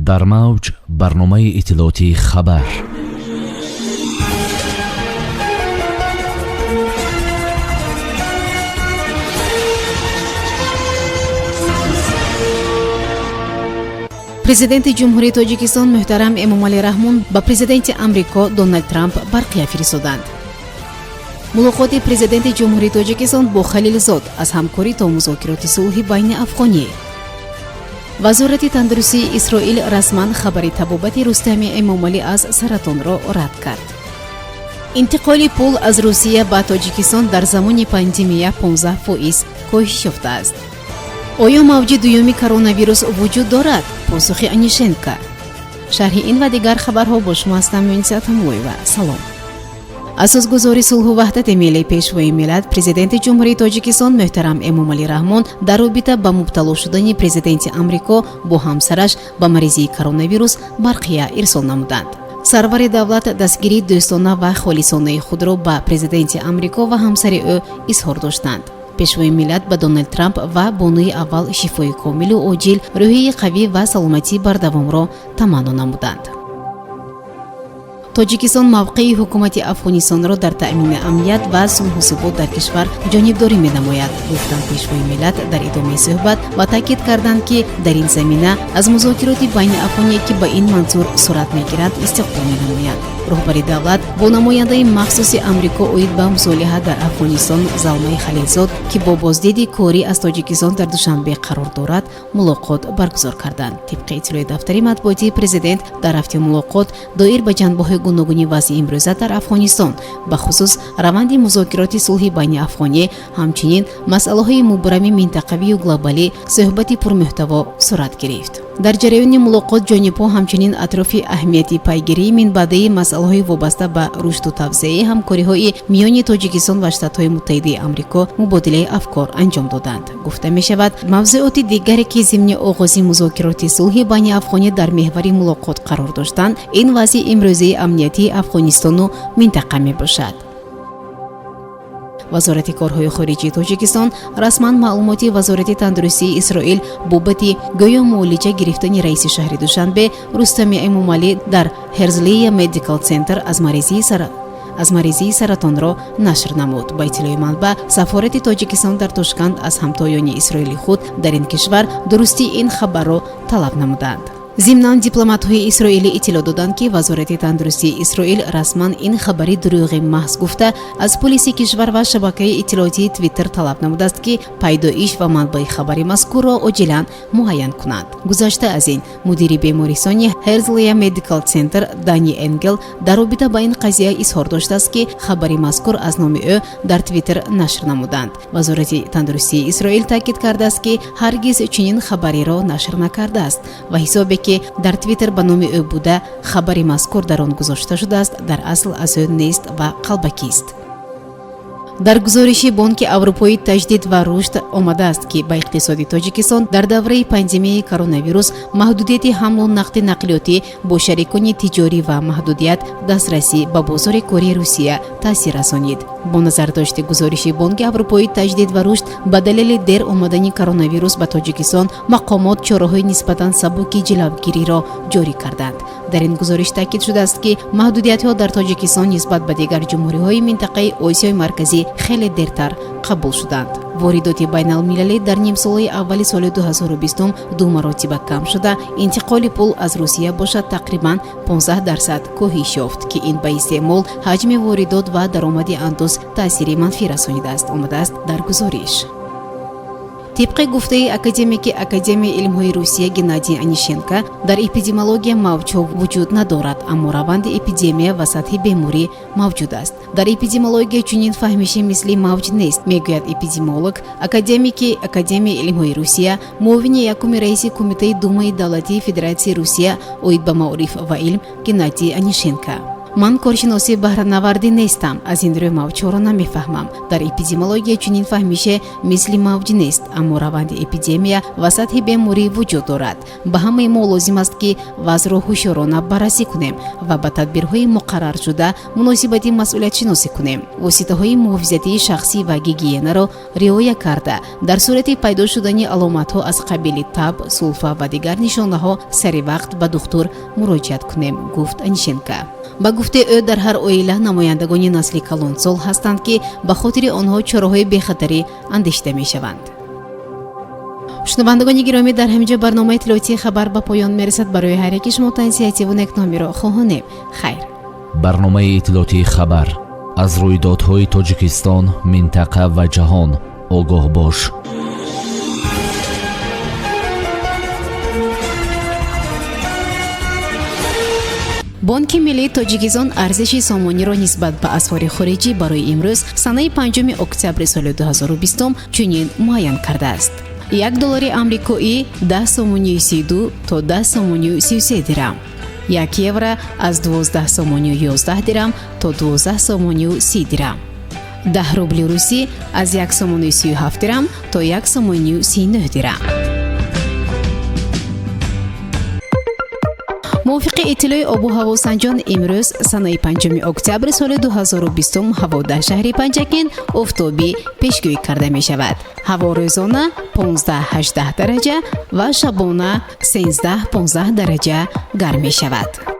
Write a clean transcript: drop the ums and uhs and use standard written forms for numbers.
Дар мавҷ барномаи иттилоотии «Хабар». Президенти Ҷумҳурии Тоҷикистон муҳтарам Эмомалӣ Раҳмон ба президенти Амрико Доналд Трамп барқия фиристоданд. Мулоқоти президенти Ҷумҳурии Тоҷикистон бо Халилзод: аз ҳамкорӣ то музокироти сулҳи байниафғонӣ. Вазорати тандурустии Исроил расман хабари табобати Рустами Эмомалӣ аз саратонро рад кард. Интиқоли пул аз Русия ба Тоҷикистон дар замони пандемия 15% коҳиш ёфтааст. Оё мавҷи дуюми коронавирус вуҷуд дорад? Посухи Онищенко. Шарҳи ин ва дигар хабарҳо бо шумо ҳастам, Мюнса Атамулоева. Салом. Асосгузори сулҳу ваҳдати миллӣ, Пешвои миллат, Президенти Ҷумҳурии Тоҷикистон муҳтарам Эмомалӣ Раҳмон дар робита ба мубтало шудани президенти Амрико бо ҳамсараш ба маризии коронавирус барқия ирсол намуданд. Сарвари давлат дастгирии дӯстона ва холисонаи худро ба президенти Амрико ва ҳамсари ӯ изҳор доштанд. Пешвои миллат ба Доналд Трамп ва бонуи аввал шифои комилу оҷил, рӯҳияи қавӣ ва саломатии бардавомро таманно намуданд. Тоҷикистон мавқеи ҳукумати Афғонистонро дар таъмини амният ва сулҳу субот дар кишвар ҷонибдорӣ менамояд, гуфтанд пешвои миллат дар идомаи суҳбат ва таъкид карданд, ки дар ин замина аз музокироти байниафғоние, ки ба ин манзур сурат мегирад, истиқбол менамояд. Роҳбари давлат бо намояндаи махсуси Амрико оид ба мусолиҳа дар Афғонистон Залмаи Халилзод, ки бо боздиди корӣ аз Тоҷикистон дар Душанбе қарор дорад, мулоқот баргузор карданд. Тибқи иттилои дафтари матбуотии президент, дар рафти мулоқот доир ба ҷанбаҳои гуногуни вазъи имрӯза дар Афғонистон, бахусус раванди музокироти сулҳи байниафғонӣ, ҳамчунин масъалаҳои мубрами минтақавию глобалӣ суҳбати пурмуҳтаво сурат гирифт. Дар ҷараёни мулоқот ҷонибҳо ҳамчунин атрофи аҳамияти пайгирии минбаъдаи масъалаҳои вобаста ба рушду тавсеаи ҳамкориҳои миёни Тоҷикистон ва Штатҳои Муттаҳидаи Амрико мубодилаи афкор анҷом доданд. Гуфта мешавад, мавзӯоти дигаре, ки зимни оғози музокироти сулҳи байниафғонӣ дар меҳвари мулоқот қарор доштанд, ин вазъи имрӯзаи амниятии Афғонистону минтақа мебошад. Вазорати корҳои хориҷии Тоҷикистон расман маълумоти Вазорати тандурустии Исроил бобати гӯё муолиҷа гирифтани раиси шаҳри Душанбе Рустами Эмомалӣ дар Херзлия Медикал Центр аз маризии саратонро нашр намуд. Ба иттилои манбаъ, сафорати Тоҷикистон дар Тошканд аз ҳамтоёни исроили худ дар ин кишвар дурустии ин хабарро талаб намуданд. Зимнан, дипломатҳои исроилӣ иттилоъ доданд, ки Вазорати тандурустии Исроил расман ин хабари дурӯғи маҳз гуфта, аз полиси кишвар ва шабакаи иттилоотии Твиттер талаб намудааст, ки пайдоиш ва манбаи хабари мазкурро оҷилан муайян кунанд. Гузашта аз ин, мудири бемористони Херзлия Медикал Центр Дани Энгел дар робита ба ин қазия изҳор доштааст, ки хабари мазкур аз номи ӯ дар Твиттер нашр намуданд. Вазорати тандурустии Исроил таъкид кардааст, ки ҳаргиз чунин хабареро нашр накардааст ва ҳисобе, ки дар Твиттер ба номи ӯ буда, хабари мазкур дар он гузошта шудааст, дар асл аз ӯ нест ва қалбакист. Дар гузориши Бонки Аврупои таҷдид ва рушд омадааст, ки ба иқтисоди Тоҷикистон дар давраи пандемияи коронавирус маҳдудияти ҳамлу нақли нақлиётӣ бо шарикони тиҷорӣ ва маҳдудият дастрасӣ ба бозори кори Русия таъсир расонид. Бо назардошти гузориши Бонки Аврупои таҷдид ва рушд, ба далели дер омадани коронавирус ба Тоҷикистон мақомот чораҳои нисбатан сабуки ҷилавгириро ҷорӣ карданд. Дар ин гузориш таъкид шудааст, ки маҳдудиятҳо дар Тоҷикистон нисбат ба дигар ҷумҳуриҳои минтақаи Осиёи Марказӣ хеле дертар қабул шуданд. Воридоти байналмилалӣ дар нимсолаи аввали соли 2020 ду маротиба кам шуда, интиқоли пул аз Русия бошад, тақрибан 15% коҳиш ёфт, ки ин ба истеъмол, ҳаҷми воридот ва даромади андоз таъсири манфӣ расонидааст, омадааст дар гузориш. Тибқи гуфтаи академики Академияи илмҳои Русия Геннадий Онищенко, дар эпидемиология мавҷҳо вуҷуд надорад, аммо раванди эпидемия ва сатҳи беморӣ мавҷуд аст. Дар эпидемиология чунин фаҳмиши мисли мавҷ нест, мегӯяд эпидемиолог, академики Академияи илмҳои Русия, муовини якуми раиси Кумитаи Думаи давлатии Федератсияи Русия оид ба маориф ва илм Геннадий Онищенко. Ман коршиноси баҳранавардӣ нестам, аз ин рӯ мавҷҳоро намефаҳмам. Дар эпидемиология чунин фаҳмише мисли мавҷ нест, аммо раванди эпидемия ва сатҳи беморӣ вуҷуд дорад. Ба ҳамаи мо лозим аст, ки вазъро ҳушёрона баррасӣ кунем ва ба тадбирҳои муқарраршуда муносибати масъулиятшиносӣ кунем, воситаҳои муҳофизатии шахсӣ ва гигиенаро риоя карда, дар сурати пайдо шудани аломатҳо аз қабили таб, сулфа ва дигар нишонаҳо сари вақт ба духтур муроҷиат кунем, гуфт Онищенко. Ба гуфтаи ӯ, дар ҳар оила намояндагони насли калонсол ҳастанд, ки ба хотири онҳо чораҳои бехатарӣ андешида мешаванд. Шунавандагони гиромӣ, дар ҳамин ҷо барномаи иттилоотии «Хабар» ба поён мерасад. Барои ҳар яки шумо тансиҳативу некномиро хоҳонем. Хайр. Барномаи иттилоотии «Хабар»: аз рӯйдодҳои Тоҷикистон, минтақа ва ҷаҳон огоҳ бош. Бонки миллии Тоҷикистон арзиши сомониро нисбат ба асъори хориҷӣ барои имрӯз, санаи 5 октябри соли 2020, чунин муайян кардааст: 1 доллари амрикоӣ 10 сомонию 32 то 10 сомонию 33 дирам, 1 евро аз 12 сомонию 11 дирам то 12 сомонию 30 дирам, 10 рубли русӣ аз 1 сомонию 37 дирам то 1 сомонию 39 дирам. Мувофиқи иттилои обу ҳавосанҷон, имрӯз, санаи 5 октябри соли 2020, ҳаво дар шаҳри Панҷакент офтобӣ пешгӯӣ карда мешавад. Ҳаво рӯзона 15-18 дараҷа ва шабона 13-15 дараҷа гарм мешавад.